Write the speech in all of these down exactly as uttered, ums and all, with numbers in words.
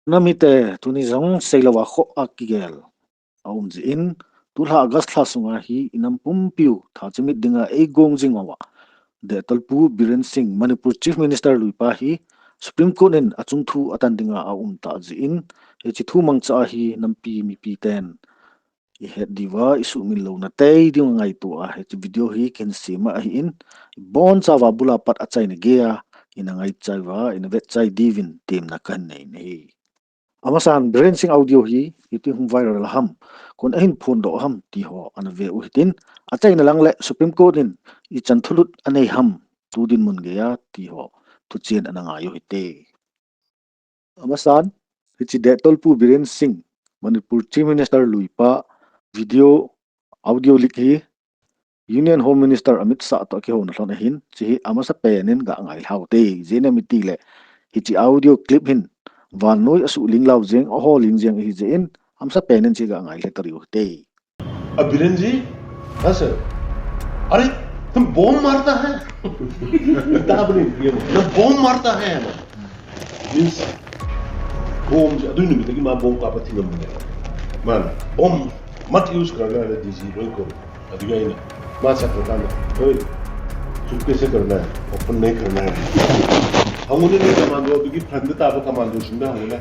Namite, tuni jong seilou a kho a kigel aum jin, tulha August lha sunga hi inam pumpiu tha chimit dinga eigong jing uva, Dehtolpu Biren Singh, Manipur Chief Minister luipa hi Supreme Court in achung thu atan dinga aum ta jin, hiche thu mangcha a hi nampi mipi ten ihet diuva, isuhmil louna tei diu ngaito a, hiche video hi kahin sem ahin, ibonchauva bula pat achaina geiya ina ngaichai uva, ina vetchai diuvin temna kahin nei ahi. Amasan, Biren Singh audio hi iti hung viral ham, koin ahin phondoh ham ti ho ana ve u hitin, achaina lang le Supreme Court in ichan thulut anei ham tu dinmun geiya ti ho thuchen ana ngai u hite. Amasan, hiche Dehtolpu Biren Singh, Manipur Chief Minister luipa video audio leak hi Union Home Minister Amit Shah toh kihouna lhon ahin, hiche hi amasapen in ga ngailhau te, ijeh inem itile, hiche audio clip hin vannoi asuh ling lau jeng, aho ling jeng ahi jeh in, amasapen in hiche ga ngailhe tariu te. अब बीरेन जी, हाँ सर, अरे तुम बॉम्ब मारता है? ना बॉम्ब मारता है ना? Means, bomb, ꯑꯗꯨꯏ ꯅꯨꯃꯤꯠꯇꯒꯤ ꯃꯥ bomb ꯀꯥꯞꯄ ꯊꯤꯡꯉꯝꯕꯅꯦꯕ꯫ ꯃꯥꯅ, "Bomb ꯃꯠ use करना है, ꯗꯤ ꯁꯤ ꯂꯣꯏ ꯀꯧꯏ꯫" ꯑꯗꯨꯒꯤ ꯑꯩꯅ, ꯃꯥ ꯆꯠꯈ꯭ꯔꯀꯥꯟꯗ, "ꯍꯣꯏ, ꯆꯨꯞꯀꯦ ꯁꯦ ꯀꯔꯅ ꯍꯥꯏ, ꯑꯣꯄꯟ ꯅꯩ ꯀꯔꯅ ꯍꯥꯏ꯫" ꯍꯪꯉꯨꯅꯦ, ꯅꯣꯏ ꯀꯃꯥꯟꯗꯣ, ꯑꯗꯨꯒꯤ ꯐ꯭ꯔꯟꯗ ꯇꯥꯕ ꯀꯃꯥꯟꯗꯣꯁꯤꯡꯗ ꯍꯪꯉꯨꯅꯦ꯫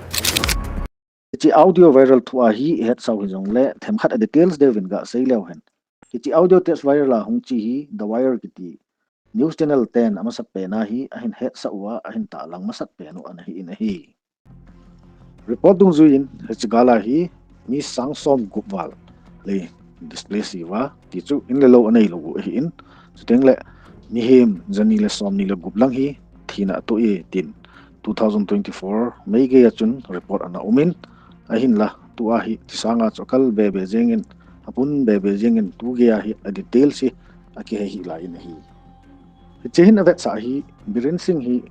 ꯏꯆꯦ, audio viral thu ahi, hetsa u hijongle, themkhat a details deuvin gasei leu hen. Hiche audio tape viral a hung chi hi, The Wire kiti news channel ten amasapen a hi ahin hetsah uva, ahin tahlang masat pen u ana hi in ahi. Report dungjuiyin, hiche gal a hi mi sang som gup val lei displace iva, ti chu in le lou anei lou u ahi in, chuteng le mihem jani le som ni le gup lang hi thina atoh e tin two thousand twenty-four May gei a chun report ana um in, ahinla, tua hi, tisanga chu akal bebe jengin, apun bebe jengin, tu gei a hi, a details hi, akihei hih lai in ahi. Hiche hin avetsah hi, Biren Singh hi,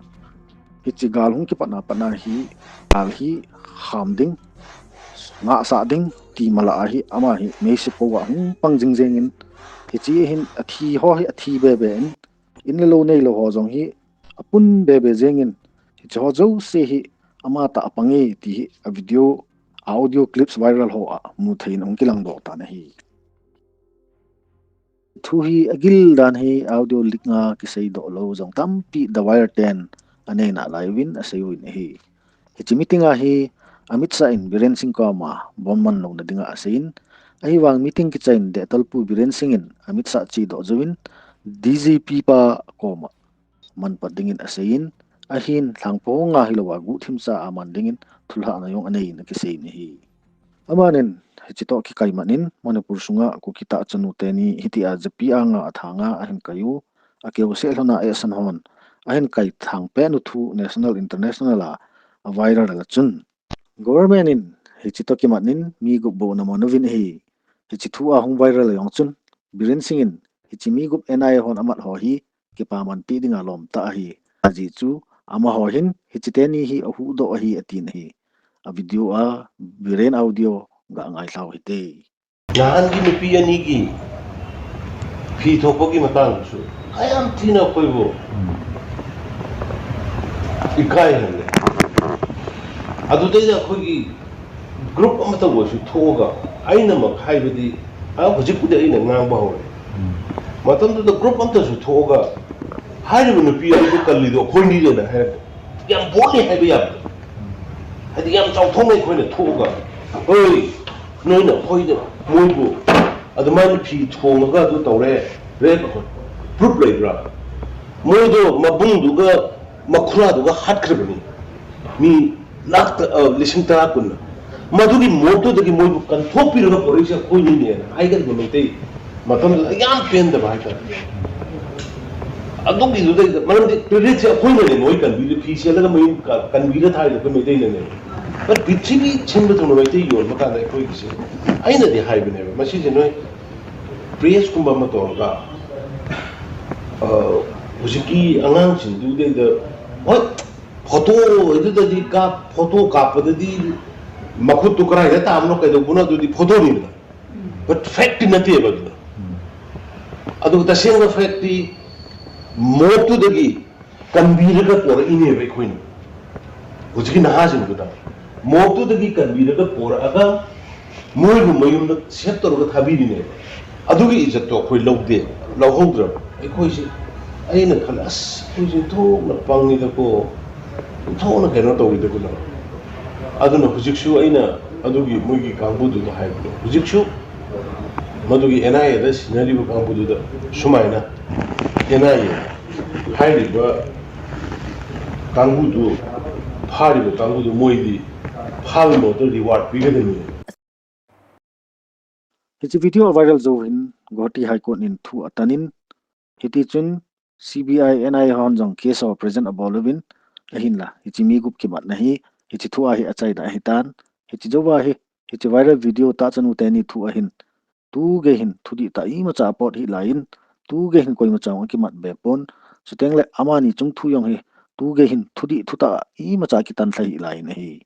hiche gal hung kipatna patna hi, gal hi, ham ding, ngahsah ding, ti mala a hi, ama hi, meisi po a hung pang jing jengin, hiche hin, athi ho hi, athi bebe in, in le lou nei lou ho jong hi, apun bebe jengin, hiche ho jouse hi, ama tah a pang e, ti hi, a video, audio clips viral ho a, mu thei in hung kilang doh tan ahi. Thu hi agil dan hi audio leak a kisei doh lou jong tampi The Wire ten anei nalai uvin asei uvin ahi. Hiche meeting a hi Amit Shah in Biren Singh koma bomb man louna dinga asei in, ahivang meeting kichai in Dehtolpu Biren Singh in Amit Shah chedoh jouvin D G P pa koma man pat dingin asei in, ahin lhangpho nga hilou a guhthim cha a man dingin thulhahna jong anei in akisei in ahi. Amanin, hiche toh kikai man in, Manipur sunga Kuki tah chanu teni hitia japi anga athanga ahin kai u, akeo seh lhona eisan hon ahin kai thang pen u thu national international a, a viral a chun, government in hiche toh kimat in mi gup bou ana man uvin ahi. Hiche thu a hung viral a jong chun, Biren Singh in hiche mi gup N I A hon amat ho hi kipaman peh dinga lom tah ahi. Ajeh chu amaho hin hiche teni hi ahuhdoh ahi atin ahi. A video a Biren audio ga ngailhau hite. ꯅꯍꯥꯟꯒꯤ ꯅꯨꯄꯤ ꯑꯅꯤꯒꯤ ꯐꯤ ꯊꯣꯛꯄꯒꯤ ꯃꯇꯥꯡꯗꯁꯨ ꯀꯌꯥꯝ ꯊꯤꯅ ꯑꯩꯈꯣꯏꯕꯨ ꯏꯀꯥꯏꯍꯜꯂꯦ꯫ ꯑꯗꯨꯗꯩꯗ ꯑꯩꯈꯣꯏꯒꯤ group ꯑꯃꯇ ꯑꯣꯏꯔꯁꯨ ꯊꯣꯛꯑꯒ ꯑꯩꯅꯃꯛ ꯍꯥꯏꯕꯗꯤ, ꯑ, ꯍꯧꯖꯤꯛꯄꯨꯗꯤ ꯑꯩꯅ ꯉꯥꯡꯕ ꯍꯧꯔꯦ꯫ ꯎꯝ꯫ ꯃꯇꯝꯗꯨꯗ group ꯑꯃꯇꯁꯨ ꯊꯣꯛꯑꯒ ꯍꯥꯏꯔꯤꯕ ꯅꯨꯄꯤ ꯑꯗꯨꯕꯨ ꯀꯜꯂꯤꯗꯣ ꯑꯩꯈꯣꯏꯅꯤꯅꯦꯅ ꯍꯥꯏꯔꯛꯄ꯫ ꯌꯥꯝ boldly ꯍꯥꯏꯕ ꯌꯥꯕꯗꯣ꯫ ꯎꯝ꯫ ꯍꯥꯏꯗꯤ ꯌꯥꯝ ꯆꯥꯎꯊꯣꯛꯅ ꯑꯩꯈꯣꯏꯅ ꯊꯣꯛꯑꯒ, "ꯍꯣꯏ, ꯅꯣꯏꯅ ꯑꯩꯈꯣꯏꯗ ꯃꯣꯏꯕꯨ ꯑꯗꯨꯃꯥꯏꯅ ꯐꯤ ꯊꯣꯡꯉꯒ ꯑꯗꯨ ꯇꯧꯔꯦ, rape ꯑꯩꯈꯣꯏ proof ꯂꯩꯕ꯭ꯔꯥ?" ꯃꯣꯏꯗꯣ ꯃꯕꯨꯡꯗꯨꯒ ꯃꯈꯨꯔꯥꯗꯨꯒ ꯍꯥꯠꯈ꯭ꯔꯕꯅꯤ꯫ ꯃꯤ ꯂꯥꯈ ꯇ-, ꯑ, ꯂꯤꯁꯤꯡ ꯇꯔꯥ ꯀꯨꯟꯅ꯫ ꯃꯗꯨꯒꯤ ꯃꯣꯠꯇꯨꯗꯒꯤ ꯃꯣꯏꯕꯨ ꯀꯟꯊꯣꯛꯄꯤꯔꯒ ꯄꯣꯔꯛꯏꯁꯦ ꯑꯩꯈꯣꯏꯅꯤꯅꯦꯅ ꯍꯥꯏꯒꯗꯕ ꯃꯩꯇꯩ ꯃꯇꯝꯗꯨꯗ ꯌꯥꯝ ꯄꯦꯟꯗꯕ ꯍꯥꯏꯇꯥꯔꯦ꯫ ꯑꯗꯨꯒꯤꯗꯨꯗꯩꯗ, ꯃꯔꯝꯗꯤ creditꯁꯦ ꯑꯩꯈꯣꯏꯅꯅꯦ ꯃꯣꯏ ꯀꯟꯕꯤꯔ-, ꯐꯤ ꯁꯦꯠꯂꯒ ꯃꯌꯨꯝ ꯀ-, ꯀꯟꯕꯤꯔ ꯊꯥꯔꯤꯗꯣ ꯑꯩꯈꯣꯏ ꯃꯩꯇꯩꯅꯅꯦ꯫ But ꯄ꯭ꯔꯤꯊꯤꯕꯤ ꯁꯤꯟꯕ ꯊꯨꯡꯅ ꯃꯩꯇꯩ ꯌꯣꯟꯕ ꯀꯥꯟꯗ ꯑꯩꯈꯣꯏꯒꯤꯁꯦ, ꯑꯩꯅꯗꯤ ꯍꯥꯏꯕꯅꯦꯕ, ꯃꯁꯤꯁꯦ ꯅꯣꯏ pressꯀꯨꯝꯕ ꯑꯃ ꯇꯧꯔꯒ, ꯑ, ꯍꯧꯖꯤꯛꯀꯤ ꯑꯉꯥꯡꯁꯤꯡꯗꯨꯗꯩꯗ, ꯍꯣꯏ, photo ꯑꯗꯨꯗꯗꯤ ꯀꯥꯞ-, photo ꯀꯥꯞꯄꯗꯗꯤ ꯃꯈꯨꯠꯇꯨ ꯀꯗꯥꯏꯗ ꯇꯥꯕꯅꯣ ꯀꯩꯗꯧꯕꯅꯣ ꯑꯗꯨꯗꯤ photoꯅꯤꯗꯅ꯫ But factꯇꯤ ꯅꯠꯇꯦꯕ ꯑꯗꯨꯗ꯫ ꯎꯝ꯫ ꯑꯗꯨꯒ ꯇꯁꯦꯡꯕ fact ꯇꯤ ꯃꯣꯞꯇꯨꯗꯒꯤ ꯀꯟꯕꯤꯔꯒ ꯄꯣꯔꯛꯏꯅꯦꯕ ꯑꯩꯈꯣꯏꯅ꯫ ꯍꯧꯖꯤꯛꯀꯤ ꯅꯍꯥꯁꯤꯡꯗꯨꯗ ꯃꯣꯞꯇꯨꯗꯒꯤ ꯀꯟꯕꯤꯔꯒ ꯄꯣꯔꯛꯑꯒ ꯃꯣꯏꯕꯨ ꯃꯌꯨꯝꯗ safe ꯇꯧꯔꯒ ꯊꯥꯕꯤꯔꯤꯅꯦꯕ꯫ ꯑꯗꯨꯒꯤ ꯏꯖꯠꯇꯣ ꯑꯩꯈꯣꯏ ꯂꯧꯗꯦ, ꯂꯧꯍꯧꯗ꯭ꯔꯕ꯫ ꯑꯩꯈꯣꯏꯁꯦ, ꯑꯩꯅ ꯈꯜꯂꯦ, "ꯑꯁ, ꯑꯩꯈꯣꯏꯁꯦ ꯑꯣꯟꯊꯣꯛꯅ ꯄꯪꯉꯤꯗꯀꯣ, ꯑꯣꯟꯊꯣꯛꯅ ꯀꯩꯅꯣ ꯇꯧꯋꯤꯗꯀꯣ" ꯅꯪ꯫ ꯑꯗꯨꯅ ꯍꯧꯖꯤꯛꯁꯨ ꯑꯩꯅ ꯑꯗꯨꯒꯤ ꯃꯣꯏꯒꯤ ꯀꯥꯡꯕꯨꯗꯨꯗ ꯍꯥꯏꯕꯗꯣ, ꯍꯧꯖꯤꯛꯁꯨ ꯃꯗꯨꯒꯤ NIA ꯗ ꯁꯤꯟꯅꯔꯤꯕ ꯀꯥꯡꯕꯨꯗꯨꯗ ꯁꯨꯃꯥꯏꯅ NIA ꯍꯥꯏꯔꯤꯕ ꯀꯥꯡꯕꯨꯗꯨ, ꯐꯥꯔꯤꯕ ꯀꯥꯡꯕꯨꯗꯨ ꯃꯣꯏꯗꯤ ꯐꯥꯕꯒꯤ ꯃꯍꯨꯠꯇ reward ꯄꯤꯒꯗꯕꯅꯤ꯫ Hiche video viral jou hin Guwahati High Court in thu atanin, hiti chun CBI NIA hon jong case ho present abol uvin, ahinla hiche mi gup kimatna hi hiche thu a hi achaida ahitan. Hiche jouva hi, hiche viral video tah chanu teni thu ahin, tugei hin thudih tah imacha apot hih laiyin, tugei hin koimacha jong akimat be pon. Chuteng le amani chung thu jong hi tugei hin thudih thutah imacha akitan lha hih laiyin ahi.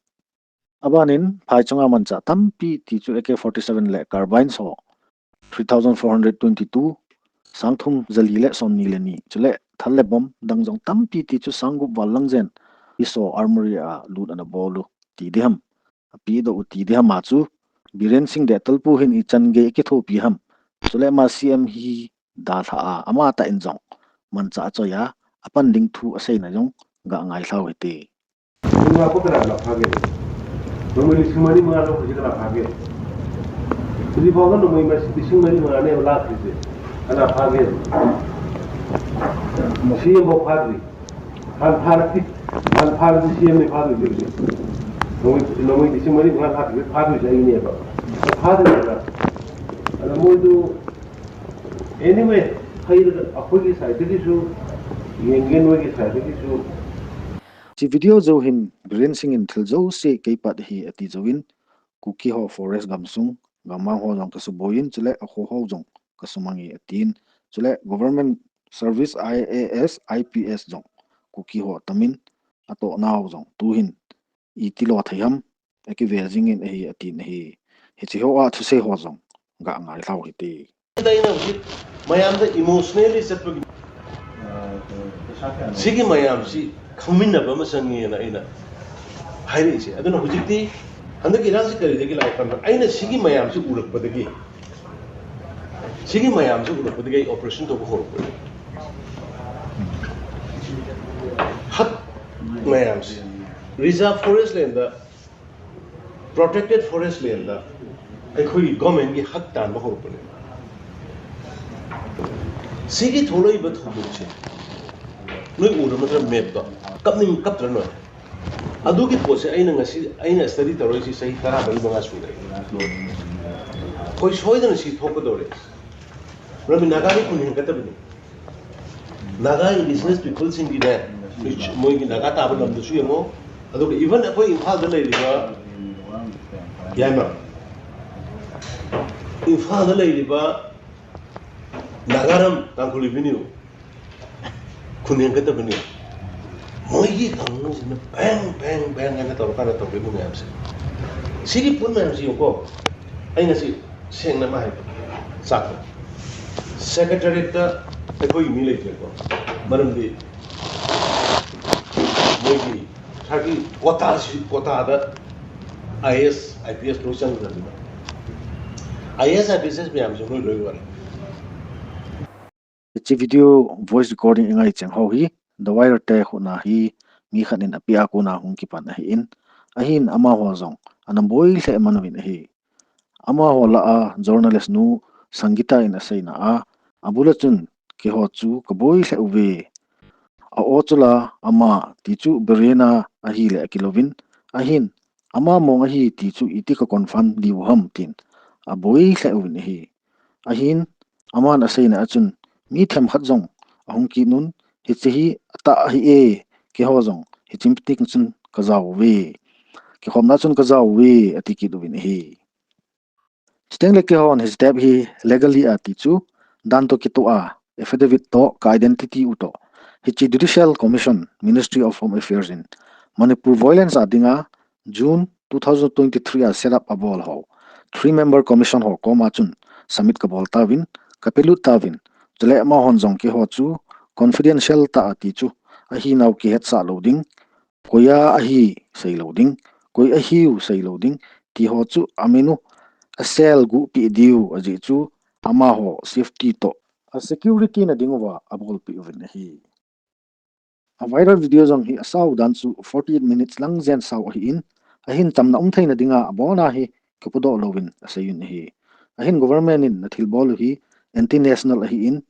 Abanin phaichunga manchah tampi ti chu AK forty-seven le carbines ho three thousand four hundred twenty-two, sang thum jali le somni le ni, chule thal le bomb dang jong tampi ti chu sang gup val lang jen Tisso Armoury a lut ana bol u ti diham, apedoh u ti diham a chu Biren Singh Dehtolpu hin ichan gei akithopi ham, chule ama CM hi dalha a amatah in jong manchah achoi a apan ding thu aseina jong ga ngailhau hite. ꯅꯣꯡꯃꯩ ꯂꯥꯛꯄ ꯀꯅꯥ ꯀꯅꯥ ꯐꯥꯒꯦ? ꯅꯣꯡꯃꯩ ꯂꯤꯁꯤꯡ ꯃꯔꯤ ꯃꯉꯥ ꯂꯧꯈ꯭ꯔꯤꯁꯦ ꯀꯅꯥ ꯐꯥꯒꯦ? ꯍꯧꯖꯤꯛ ꯐꯥꯎꯕ ꯅꯣꯡꯃꯩ ꯃꯁꯤꯡ ꯂꯤꯁꯤꯡ ꯃꯔꯤ ꯃꯉꯥꯅꯦꯕ ꯂꯥꯛꯈ꯭ꯔꯤꯁꯦ꯫ ꯀꯅꯥ ꯐꯥꯒꯦ? ꯁꯤ ꯑꯃꯐꯥꯎ ꯐꯥꯗ꯭ꯔꯤ꯫ ꯍꯥꯟꯅ ꯐꯥꯔꯗꯤ, ꯍꯥꯟꯅ ꯐꯥꯔꯗꯤ ꯁꯤ ꯑꯦꯝꯅꯦ ꯐꯥꯗꯣꯏꯁꯦ ꯍꯧꯖꯤꯛ꯫ ꯅꯣꯡꯃꯩ, ꯅꯣꯡꯃꯩ ꯂꯤꯁꯤꯡ ꯃꯔꯤ ꯃꯉꯥ ꯂꯥꯛꯈ꯭ꯔꯤꯁꯦ ꯐꯥꯗꯣꯏꯁꯦ ꯑꯩꯅꯦꯕ꯫ ꯐꯥꯗ꯭ꯔꯤꯉꯩꯗ꯫ ꯑꯗ ꯃꯣꯏꯗꯨ, anyway, ꯍꯩꯔꯒ ꯑꯩꯈꯣꯏꯒꯤ side ꯗꯒꯤꯁꯨ ꯌꯦꯡꯒꯦ, ꯅꯣꯏꯒꯤ side ꯗꯒꯤꯁꯨ꯫ Hiche video jou hin Biren Singh in thil jouse keipat ahi ati jouvin, Kuki ho forest gamsung, gammang ho jong kasuboiyin, chule akho ho jong kasumange atin, chule government service IAS, IPS jong Kuki ho atamin, atoh nau jong tuhin iti lo thei ham, akive jingin ahi atin ahi. Hiche ho a thusei ho jong ga ngailhau hite. ꯑꯩꯅ ꯍꯧꯖꯤꯛ ꯃꯌꯥꯝꯗ emotionally ꯆꯠꯄꯒꯤ, ꯁꯤꯒꯤ ꯃꯌꯥꯝꯁꯤ ꯈꯪꯃꯤꯟꯅꯕ ꯑꯃ ꯆꯪꯉꯦꯅ ꯑꯩꯅ ꯍꯥꯏꯔꯛꯏꯁꯦ꯫ ꯑꯗꯨꯅ ꯍꯧꯖꯤꯛꯇꯤ ꯍꯟꯗꯛꯀꯤ ꯏꯔꯥꯡꯁꯤ ꯀꯔꯤꯗꯒꯤ ꯂꯥꯛꯏ ꯈꯟꯕ, ꯑꯩꯅ ꯁꯤꯒꯤ ꯃꯌꯥꯝꯁꯤ ꯎꯔꯛꯄꯗꯒꯤ, ꯁꯤꯒꯤ ꯃꯌꯥꯝꯁꯤ ꯎꯔꯛꯄꯗꯒꯤ ꯑꯩ operation ꯇꯧꯕ ꯍꯧꯔꯛꯄꯅꯤ꯫ ꯍꯛ ꯃꯌꯥꯝꯁꯤ, reserve forest land ꯗ, protected forest land ꯗ ꯑꯩꯈꯣꯏꯒꯤ government ꯀꯤ ꯍꯛ ꯇꯥꯟꯕ ꯍꯧꯔꯛꯄꯅꯦ꯫ ꯁꯤꯒꯤ ꯊꯣꯛꯂꯛꯏꯕ ꯊꯧꯗꯣꯛꯁꯦ ꯅꯣꯏ ꯎꯔꯕ ꯅꯠꯇ꯭ꯔ map ꯇꯣ? ꯀꯞꯅꯤꯡ ꯀꯞꯇ꯭ꯔ ꯅꯣꯏ? ꯑꯗꯨꯒꯤ ꯄꯣꯠꯁꯦ ꯑꯩꯅ ꯉꯁꯤ, ꯑꯩꯅ study ꯇꯧꯔꯛꯏꯁꯤ ꯆꯍꯤ ꯇꯔꯥꯃꯔꯤ ꯃꯉꯥ ꯁꯨꯔꯦ꯫ ꯑꯩꯈꯣꯏ ꯁꯣꯏꯗꯅ ꯁꯤ ꯊꯣꯛꯀꯗꯧꯔꯦ꯫ ꯃꯔꯝꯗꯤ ꯅꯥꯒꯥꯒꯤ ꯈꯨꯟ ꯍꯦꯟꯒꯠꯇꯕꯅꯤ꯫ ꯅꯥꯒꯥ indigenous people ꯁꯤꯡꯒꯤꯅꯦ, ꯃꯣꯏꯒꯤ ꯅꯥꯒꯥ ꯇꯥꯕ ꯂꯝꯗꯁꯨ ꯌꯦꯡꯉꯣ, ꯑꯗꯨꯒ even ꯑꯩꯈꯣꯏ ꯏꯝꯐꯥꯜꯗ ꯂꯩꯔꯤꯕ, ꯌꯥꯏꯃ, ꯏꯝꯐꯥꯜꯗ ꯂꯩꯔꯤꯕ ꯅꯥꯒꯥꯔꯝ, ꯇꯥꯡꯈꯨꯜ ꯑꯦꯚꯦꯅ꯭ꯌꯨ, ꯈꯨꯟ ꯍꯦꯟꯒꯠꯇꯕꯅꯤ꯫ ꯃꯣꯏꯒꯤ ꯀꯥꯡꯕꯨꯁꯤꯅ ꯕꯦꯡ, ꯕꯦꯡ, ꯕꯦꯡ ꯍꯥꯏꯅ ꯇꯧꯔꯀꯥꯟꯗ ꯇꯧꯔꯤꯕ ꯃꯌꯥꯝꯁꯦ, ꯁꯤꯒꯤ ꯄꯣꯠ ꯃꯌꯥꯝꯁꯤ ꯌꯦꯡꯉꯨꯀꯣ꯫ ꯑꯩ ꯉꯁꯤ ꯁꯦꯡꯅ ꯑꯃ ꯍꯥꯏꯒꯦ, ꯆꯥꯛꯇ, secretariat ꯇ ꯑꯩꯈꯣꯏꯒꯤ ꯃꯤ ꯂꯩꯇ꯭ꯔꯦꯀꯣ, ꯃꯔꯝꯗꯤ ꯃꯣꯏꯒꯤ ꯁꯥꯔꯒꯤ quota ꯁꯤ, quota ꯗ IAS, IPS ꯂꯣꯏ ꯆꯪꯈ꯭ꯔꯕꯅꯤꯅ, IAS, IPS ꯃꯌꯥꯝꯁꯦ ꯃꯣꯏ ꯂꯣꯏ ꯋꯥꯔꯦ꯫ Hiche video voice recording ingai cheng ho hi, The Wire te khutna hi, mi khat in api a kona hung kipan ahin, ahin amaho jong ana boi lheh man uvin ahi. Amaho lah a journalist nu Sangeeta in aseina a, abul a chun keiho chu kaboi lheh uve. A-o chu la ama ti chu Biren a ahile akilouvin, ahin ama mong ahi ti chu iti ka confirm diu ham tin aboi lheh uvin ahi. Ahin, aman aseina a chun, mi themkhat jong ahung kit un, hiche hi atah ahi e, keiho jong hiche meeting chun kajao uve, kikhopna chun kajao uve, ati kit uvin ahi. Chuteng le keihon hiche step hi legally a ti chu, dan toh kitoh a, affidavit toh, ka identity u toh, hiche Judicial Commission, Ministry of Home Affairs in Manipur violence a dinga June two thousand twenty-three a set up abol ho three member commission ho koma chun submit kabol tauvin, kapelut tauvin, Chule amahon jong keiho chu confidential tah a ti chu ahinau kihetsah lou ding, koi a ahi seilou ding, koi ahiu seilou ding, ti ho chu amin u asel guhpeh diu ajeh chu amaho safety toh a security na ding uva abolpeh uvin ahi. A viral video jong hi asao dan chu forty-eight minutes lang jen sao ahin, ahin chamna um theina dinga abona hi kipudoh louvin aseiyun ahi. Ahin government in athilbol u hi anti-national ahin,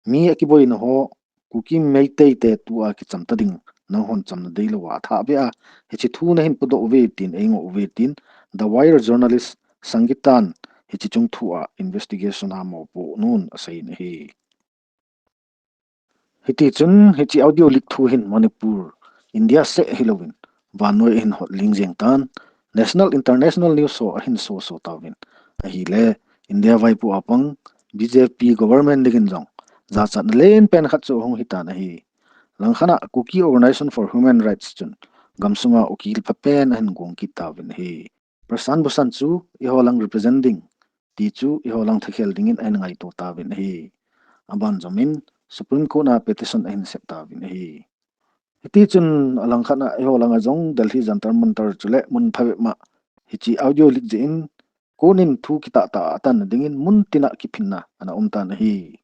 mi akiboina ho Kuki Meitei te tua kicham ta ding, nanghon chamna deilou a athah beh a hiche thu nahin pudoh uve tin eingoh uve tin The Wire journalist Sangitan hiche chungthu a investigation a mopoh nun aseiyin ahi. Hitichun hiche audio leak thu hin Manipur, India seh hilouvin vannoi ahin hot ling jeng tan, national international news ho ahin soso tauvin, ahile India vaipo a pang B J P government dingin jong jachatna lenpen khat chu ahung hitan ahi. Langkhat a Kuki Organization for Human Rights chun gamsunga ukil phapen ahin gong kit tauvin ahi. Prashant Bhushan chu eiho lang represent ding ti chu eiho lang thakhel dingin ahin ngaito tauvin ahi. Aban jomin Supreme Court a petition ahin sep tauvin ahi. Hitichun alangkhat a eiho langa jong Delhi Jantar Mantar chule mun phabep ma hiche audio leak jeh in court in thu kitah tah a atan dingin muntina kiphinna ana um tan ahi.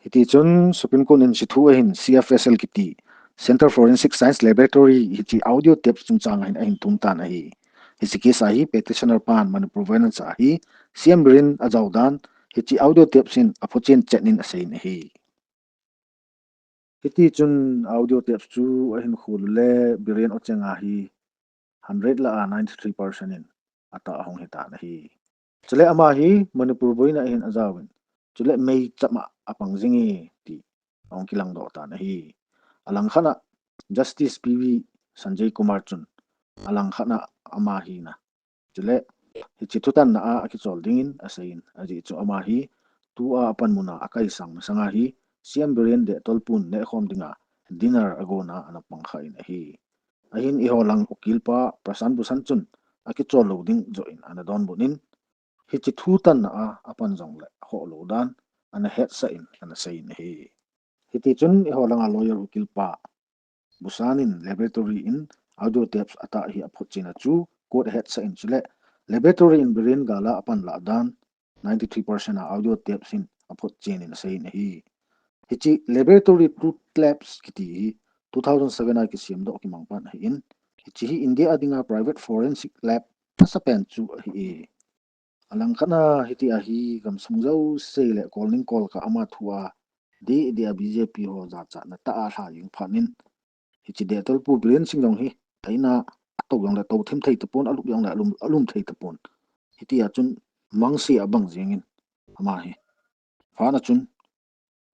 Hitichun Supreme Court in hiche thu a hin C F S L kiti Central Forensic Science Laboratory hiche audio tape chungchang a hin ahin thum tan ahi. Hiche case a hi petitioner pan Manipur violence a hi C M Biren ajao dan hiche audio tape hin aphochen chet in aseiyin ahi. Hitichun audio tape chu ahin khol ule Biren ocheng a hi hundred lah a ninety-three percent in atah ahung hitan ahi. Chule ama hi Manipur boina a hin ajaovin, chule meicham a apang jinge ti ahung kilangdoh tan ahi. Alangkhat a Justice P V Sanjay Kumar chun alangkhat a ama hina, chule hiche thutanna a akichol dingin aseiyin, ajeh chu ama hi tua apanmun a akaisang masanga hi C M Biren dehtolpun nehkhom dinga dinner agonna ana pangkhah in ahi. Ahin eiho lang ukil pa Prashant Bhushan chun akichol lou ding joh in ana donbut in, hiche thutanna a apan jongle hoh lou dan ana hetsah in ana seiyin ahi. Hitichun eiho langa lawyer ukil pa Bhushan in laboratory in audio tapes atah hi aphotchen a chu court ahetsah in, chule laboratory in Biren gal a apan lah dan ninety-three percent a audio tapes hin aphotchen in aseiyin ahi. Hiche laboratory truth labs kiti hi two thousand seven a kisemdoh kimang pan ahin, hiche hi India a dinga private forensic lab amasapen chu ahi e. Alangkhat a hitia hi gamsung jouse le kolning kolkah ama thu a deh deh a B J P ho jachatna tah a alha jing phat in, hiche dehtolpu Biren Singh jong hi aina a tou jongle tou thim thei tapon, alup jongle alum, alum thei tapon. Hitia chun mangse abang jengin ama hi phat a chun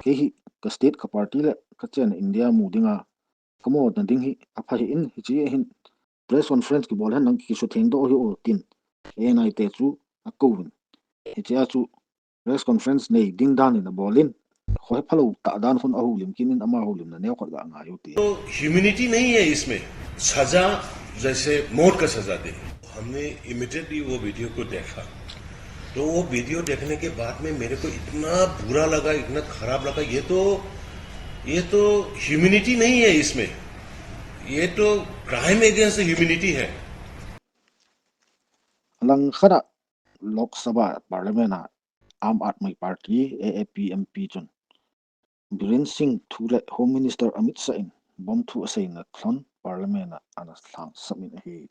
kei hi ka state ka party le ka chenna India mu dinga kamona ding hi apha hih in, hiche a hin press conference kibol hen lang kisuthengdoh hih o tin A N I te chu akouvin, hiche a chu press conference nei ding dan in abolin, khohe phalou tah dan khun ahoulim kit in ama houlimna neokhat ga ngai u ti. तो ह्यूमैनिटी नहीं है इसमें, सजा जैसे मौत का सजा दे। हमने इमिडिएटली वो वीडियो को देखा, तो वो वीडियो देखने के बाद में मेरे को इतना बुरा लगा, इतना खराब लगा। ये तो ये तो ह्यूमैनिटी नहीं है इसमें, ये तो क्राइम अगेंस्ट ह्यूमैनिटी है। Langkhat a Lok Sabha Parliament a Aam Aadmi Party, A A P, M P chun Biren Singh thu le Home Minister Amit Shah in bomb thu aseina lhon Parliament a ana lhangsap in ahi.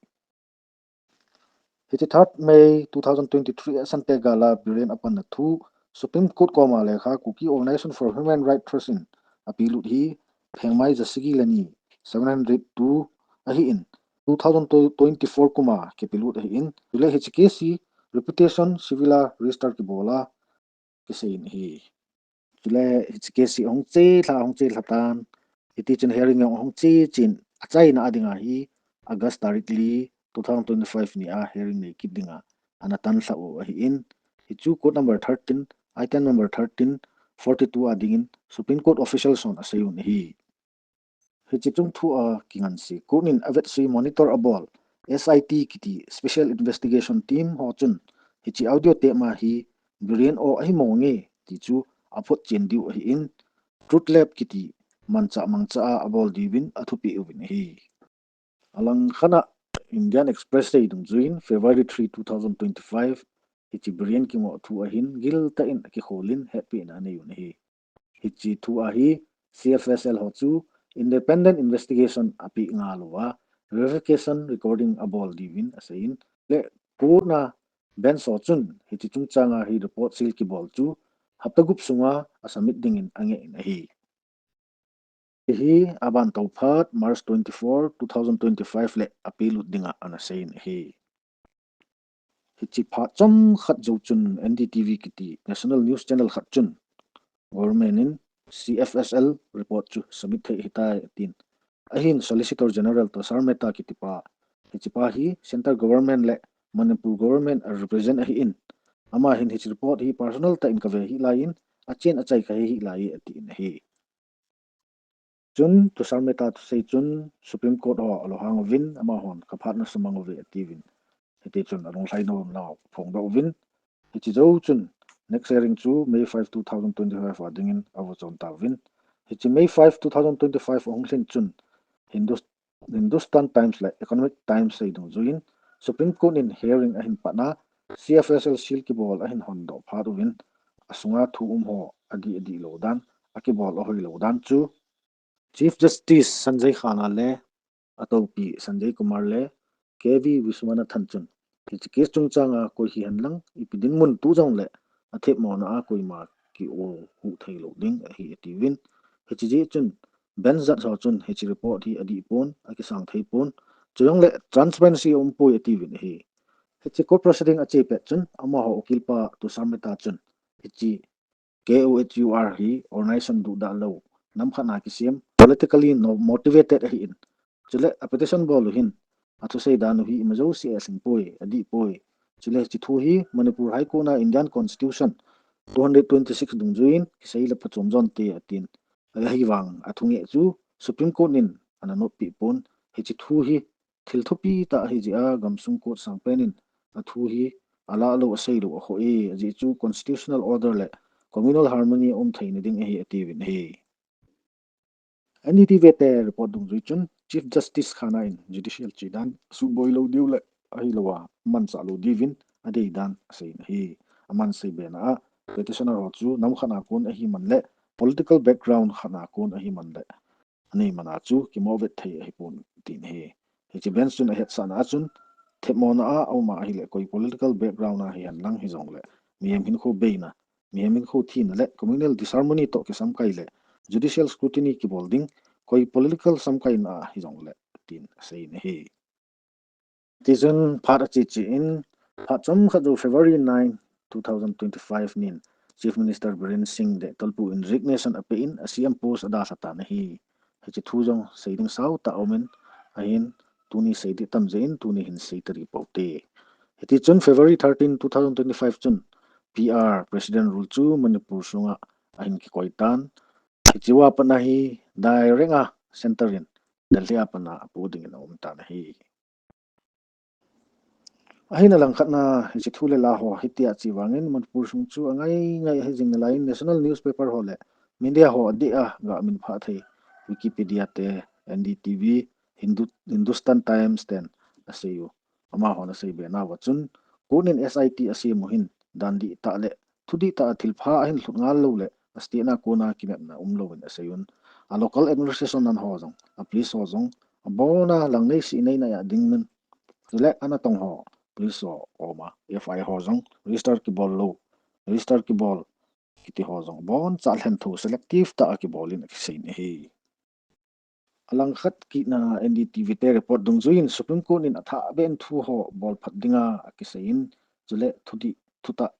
Hiche third May two thousand twenty-three a Sante gal a Biren apanna thu Supreme Court koma lekha Kuki Organization for Human Rights Trust in apelut hi phengmai jasagi le ni, seven hundred two ahin, two thousand twenty-four kum a kipelut ahin, chule hiche case hi repetition civil a register kibol a kiseiyin ahi. Chule hiche case hi ahung chelha, ahung chelha tan. Hitichun hearing jong ahung che chen, achaina a dinga hi August tarik li, two thousand twenty-five ni a hearing nei kit dinga ana tanlhah u ahin, hichu code number thirteen, item number thirteen forty-two a dingin Supreme Court officials hon aseiyin ahi. Hiche chungthu a kingansei court in avetsui monitor abol S I T kiti Special Investigation Team ho chun hiche audio tape ma hi Biren o ahi mong e ti chu aphot chen diu ahin, Truth Lab kiti manchah mangcha a abol diuvin athupeh uvin ahi. Alangkhat a Indian Express sei dungjuiyin February three, two thousand twenty-five, hiche Biren kingoh thu ahin giltah in akikholin hetpehna anei un ahi. Hiche thu ahi, C F S L ho chu independent investigation apeh ngal uva verification recording abol diuvin aseiyin, le court na bench ho chun hiche chungchang a hi report seal kibol chu hapta gup sunga asubmit dingin angeh in ahi. Hiche hi aban tou phat March twenty-four, two thousand twenty-five le apelut dinga ana seiyin ahi. Hiche phat chomkhat jou chun N D T V kiti national news channel khat chun government in C F S L report chu submit thei ahitai atin. Ahin Solicitor General Tushar Mehta kiti pa, hiche pa hi central government le Manipur government a represent ahin, ama hin hiche report hi personal tah in kave hih laiyin achen achai kahe hih lai atin ahi. Chun Tushar Mehta thusei chun Supreme Court ho alunghang uvin, amahon kaphatna sumang uve atiuvin. Hiti chun alunglhai nom nau aphongdoh uvin. Hiche jou chun next hearing chu May five, two thousand twenty-five a dingin avoh chom tauvin. Hiche May five, two thousand twenty-five ahung lhin chun Hindus-, Hindustan Times le Economic Times sei dungjuiyin Supreme Court in hearing ahin patna, C F S L seal kibol ahin hondoh phat uvin, asunga thu um ho adih adih lou dan, akibol ahoi lou dan chu Chief Justice Sanjay Khanna le atoupi Sanjay Kumar le K V Vishwanathan chun hiche case chungchang a koi hihen lang ipi dinmun tu jongle athemmona a koima ki-o huh thei lou ding ahi atiuvin. Hiche jeh chun bench judge ho chun hiche report hi adih pon, akisang thei pon, chujongle transparency aumpoi atiuvin ahi. Hiche court proceeding ache pet chun amaho ukil pa Tushar Mehta chun hiche K O H U R hi organization duhdah lou, nam khat a kisem, politically no-, motivated ahin, chule a petition bol u hin athusei dan u hi ima jouse alhing poi, adih poi. Chule hiche thu hi Manipur High Court a Indian Constitution two hundred twenty-six dungjuiyin kisei le phachom jonte atin. Ahivang athungeh chu Supreme Court in ana notpeh pon, hiche thu hi thil thupi tah ahi jeh a gamsung court sangpen in athu hi alah lou, asei lou akhoh e, ajeh chu constitutional order le communal harmony aum theina ding ahi atiuvin ahi. N D T V te report dungjui chun Chief Justice Khanna in judicial che dan suboi lou diu le ahilou a manchah lou diuvin adei dan aseiyin ahi. Aman seibena a petitioner ho chu nam khat a kon ahi man le political background khat a kon ahi man le anei man a chu kimohvet thei ahipon tin ahi. Hiche bench chun ahetsahna a chun themmona a aum a ahile koi political background a hihen lang hijongle mihem hinkho beina, mihem hinkho thina le communal disharmony toh kisamkai le judicial scrutiny kibol ding, koi political samkaina hijongle tin aseiyin ahi. Tichun phat ache che in, phat chomkhat jou February nine, two thousand twenty-five nin Chief Minister Biren Singh Dehtolpu in resignation ape in a C M post adalha tan ahi. Hiche thu jong sei ding sao tah aumin, ahin tuni sei ding tam jeh in tuni hin sei tari pou te. Hiti chun February thirteen, two thousand twenty-five chun P R President Rule chu Manipur sunga ahin kikoi tan. Hiche a pat a hi direct a center in Delhi a pat a apoh dingin aum tan ahi. Ahin alangkhat a hiche thu le la ho hitia che vangin Manipur sung chu angai ngai ahi jing nalaiyin national newspaper ho le media ho adeh a ga minphah thei Wikipedia te, N D T V, Hindu-, Hindustan Times ten asei u. Amahon aseibe nauva chun court in S I T asem u hin dan dihtah le thudih tah a thilpha ahin lhut ngal lou le a state a kona kinepna umlouvin aseiyun. A local administration ho jong, a police ho jong abon a lang nei sih nei nai a ding min. Chule anatong ho, police ho, oma, F I R ho jong register kibol lou, register kibol kiti ho jong aboncha lhenthu selective tah a kibol in akiseiyin ahi. Alangkhat kit a N D T V te report dungjuiyin Supreme Court in athah beh in thu ho bol phat dinga akiseiyin, chule thudih thutah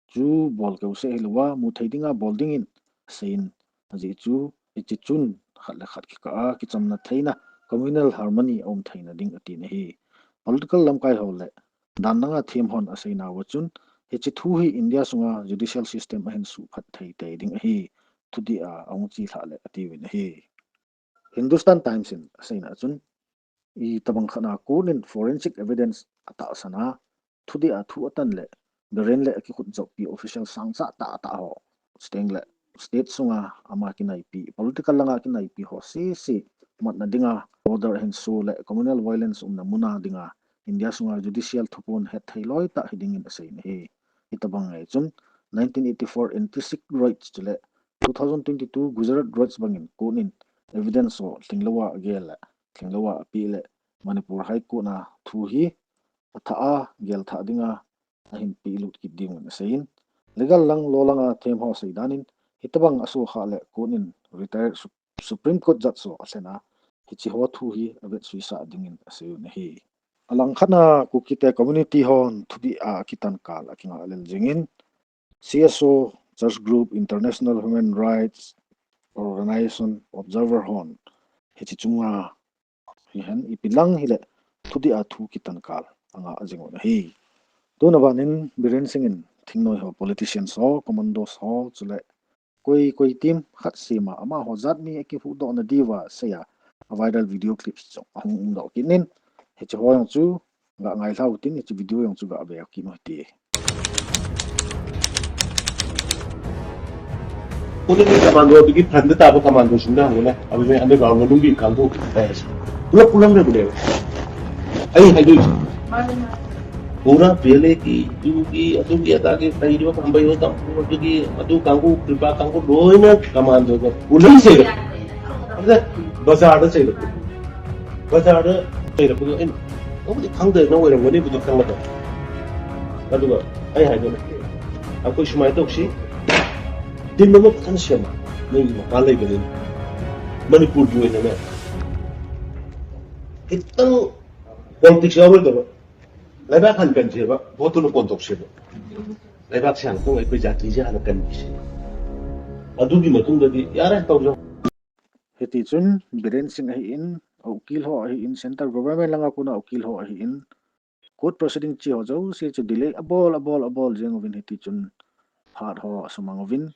chu bol keuseh hilouva mu thei dinga bol dingin aseiyin, ajeh chu hiche chun khat le khat kikah a kichamna theina, communal harmony aum theina ding atin ahi. Political lamkai ho le dan dang a them hon aseinauva chun hiche thu hi India sunga judicial system ahin suhphat thei tei ding ahi, thudih a ahung chelhah le atiuvin ahi. Hindustan Times in aseina chun, itobang khat a court in forensic evidence atahsan a, thudih a thu atan le Biren le akikhut joppi official sangcha tahtah ho, chuteng le state sunga ama kinaipi, political langa kinaipi ho sese matna dinga order ahin su le communal violence umna muna dinga India sunga judicial thuphon hetthei loi tah hidingin asei in ahi. Hitabang ngai chun nineteen eighty-four anti-Sikh riots chule two thousand twenty-two Gujarat riots bangin court in evidence ho lhinglou a agel le lhinglou a api le Manipur High Court a thu hi athah a gel thah dinga ahin pelut kit ding un asei in, legal lang law langa them ho sei danin, hitabang asu kha le court in retired Supreme Court Judge ho alhen a, hiche ho thu hi avetsuisah dingin asei un ahi. Alangkhat a Kukite community hon thudih a kitan kal akinga lel jingin, C S O, Church Group, International Human Rights Organization, Observer hon hiche chunga hihen ipi lang hile thudih a thu kitan kal anga jing un ahi. Tuna banin Biren Singh in thingnoi ho, politicians ho, commandos ho, chule koi koi team khat sema amaho jat mi akihuhdoh na diuva seiya a viral video clips chu ahung umdoh kit in, hiche ho jong chu ga ngailhau tin, hiche video jong chu ga ve kit u hite. Commando ꯑꯗꯨꯒꯤ ꯐ꯭ꯔꯟꯗ ꯇꯥꯕ ꯀꯃꯥꯟꯗꯣꯁꯤꯡꯗ ꯍꯪꯉꯨꯅꯦ꯫ ꯑꯗꯨꯅꯦ ꯑꯟꯗꯔꯒ꯭ꯔꯥꯎꯟ ꯃꯅꯨꯡꯒꯤ ꯀꯥꯡꯕꯨ ꯍꯥꯏꯁꯦ ꯄꯨꯂꯞ ꯄꯨꯜꯂꯝꯗꯕꯅꯦꯕ꯫ ꯑꯩ ꯍꯥꯏꯗꯣꯏꯁꯦ ꯄꯨꯔꯥ ꯄꯤ ꯑꯦꯜ ꯑꯦꯒꯤ, ꯌꯨꯒꯤ, ꯑꯗꯨꯒꯤ ꯑꯗꯥꯒꯤ ꯂꯩꯔꯤꯕ ꯄꯥꯝꯕꯩ ꯍꯣꯏ ꯀꯥꯡꯕꯨ, ꯑꯗꯨꯒꯤ ꯑꯗꯨ ꯀꯥꯡꯕꯨ, ꯀ꯭ꯔꯤꯄꯥ ꯀꯥꯡꯕꯨ ꯂꯣꯏꯅ ꯀꯃꯥꯟꯗꯣꯒ ꯄꯨꯂꯞ ꯆꯩꯔꯛꯄ꯫ ꯑꯗꯨꯗ ꯕꯖꯥꯔꯗ ꯆꯩꯔꯛꯄ꯫ ꯕꯖꯥꯔꯗ ꯆꯩꯔꯛꯄꯗꯣ ꯑꯩꯅ ꯅꯪꯕꯨꯗꯤ ꯈꯪꯗ꯭ꯔꯦ, ꯅꯪ ꯑꯣꯏꯔꯝꯒꯅꯤꯕꯨꯗꯤ ꯈꯪꯒꯗꯕ꯫ ꯑꯗꯨꯒ ꯑꯩ ꯍꯥꯏꯗꯣꯏꯅꯦ, ꯑꯩꯈꯣꯏ ꯁꯨꯃꯥꯏꯅ ꯇꯧꯁꯤ, ꯇꯤꯝ ꯑꯃ ꯐꯖꯅ ꯁꯦꯝꯃꯣ, ꯅꯣꯏꯒꯤ ꯃꯄꯥ ꯂꯩꯕꯅꯤꯅ꯫ ꯃꯅꯤꯄꯨꯔꯒꯤ ꯑꯣꯏꯅꯅꯦ, ꯈꯤꯇꯪ ꯄꯣꯂꯤꯇꯤꯛꯁ ꯌꯥꯎꯔꯣꯏꯗꯕ, ꯂꯩꯕꯥꯛ ꯍꯥꯟꯅ ꯀꯟꯁꯦꯕ, ꯚꯣꯠꯇꯨꯅ ꯀꯣꯟ ꯇꯧꯁꯦꯕ꯫ ꯂꯩꯕꯥꯛꯁꯦ ꯍꯥꯟꯅ ꯇꯧ, ꯑꯩꯈꯣꯏ ꯖꯥꯇꯤꯁꯦ ꯍꯥꯟꯅ ꯀꯟꯈꯤꯁꯦ꯫ ꯑꯗꯨꯒꯤ ꯃꯇꯨꯡꯗꯗꯤ ꯌꯥꯔꯦ, ꯇꯧꯖꯧ꯫ Hiti chun Biren Singh ahin, a ukil ho ahin, central government langa kona ukil ho ahin, court proceeding chi ho jouse chu delay abol, abol, abol jeng uvin hiti chun phat ho asumang uvin,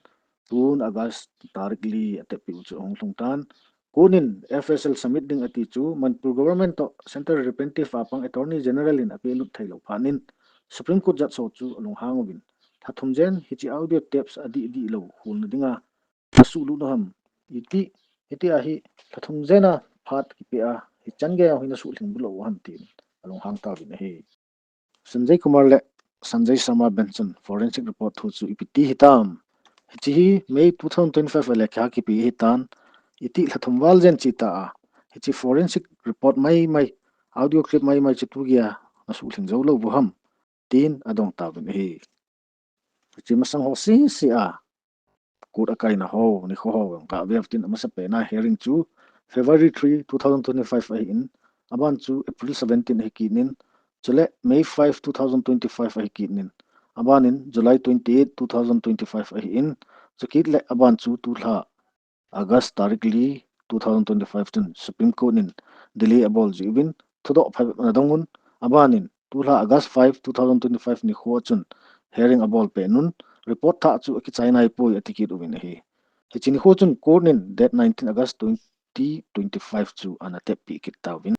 tun August tarik li ateppi u chu ahung lhung tan, court in F S L submit ding ati chu Manipur government toh central representative a pang Attorney General in apelut theilou phat in Supreme Court judge ho chu alunghang uvin, lha thum jen hiche audio tapes adih dih lou holna dinga asuhlut u ham, iti, iti ahi, lha thum jena phat kipe a, hichan gei a hi nasuhlhing bulou u ham tin alunghang tauvin ahi. Sanjay Kumar le Sanjay Sharma Benson forensic report thu chu ipi ti hitam? Hiche hi May two thousand twenty-five a lekha kipe hitan, iti lha thum val jen chi ta a, hiche forensic report mai mai, audio clip mai mai chu tu gei a nasuhlhing jou lou u ham, tin adong tauvin ahi. Hiche masang ho sese a court akaina ho, nikho ho jong kave utin, amasapen a hearing chu February three, two thousand twenty-five ahin, aban chu April seventeen ahi kit in, chule May five, two thousand twenty-five ahi kit in, aban in July twenty-eight, two thousand twenty-five ahin, chukit le aban chu tulha August tarik li, two thousand twenty-five chun Supreme Court in delay abol jeh uvin thudoh phabep ana dong un, aban in tulha August five, two thousand twenty-five nikho a chun hearing abol pet un, report thah chu akichai naipoi ati kit uvin ahi. Hiche nikho chun court in date nineteen August twenty twenty-five chu ana teppi kit tauvin.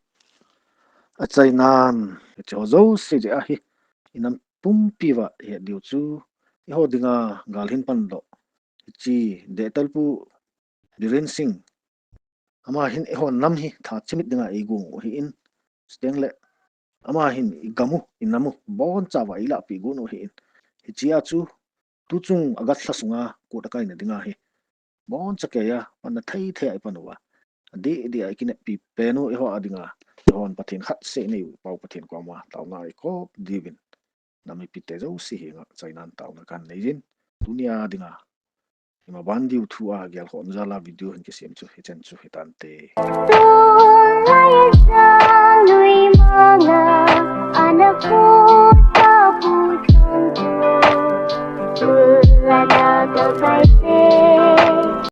Achainan, hiche ho jouse jeh ahi, inam pumpi uva ihet diu chu, eiho dinga gal hin pandoh, hiche Dehtoi pu Biren Singh, ama hin eiho nam hi tha chimit dinga eigong u ahin, chuteng le ama hin igam u, inam u, boncha uva eilahpeh gon u ahin. Hiche a chu, tuchung August lha sunga court akaina dinga hi, boncha keiya, panna thei thei a ipan uva, adih dih a ikineppi pen u eiho a dinga, eihon Pathen khat seh nei u, Pau Pathen koma taona ikop diuvin, nam mipite jouse henga chainan taona kahin nei jin, tunia dinga imaban diu thu a gelkhohna jal a video hin kisem chu hichan chu hitante.